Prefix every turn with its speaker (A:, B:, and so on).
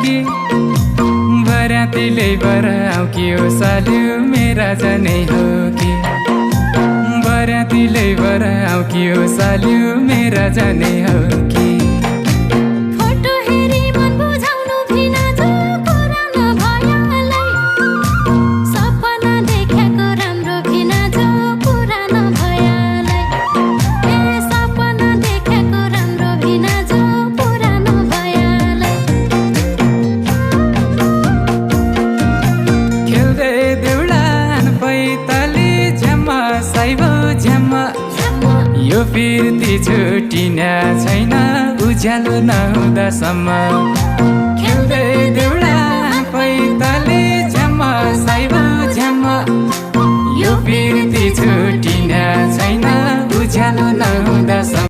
A: कि बरातीले बराउ कि ओ साल्यो मेरा जाने हो कि बरातीले बराउ कि ओ साल्यो मेरा जाने हो कि
B: फोटो हेरी मन बुझाउनु भिना जो कुरा नभयालाई सपना देखेको राम्रो भिना जो कुरा नभयालाई ए सपना देखेको राम्रो भिना जो कुरा नभयालाई
A: खेल्दै देउलान पैताली झ्याम्मा साइबो झ्याम्मा यो फिर्ती छुटिना छैन उज्यालो नहुँदासम्म खेल्दै देउलान पैताली झ्याम्मा साइबो झ्याम्मा यो फिर्ती छुटिना छैन उज्यालो नहुँदासम्म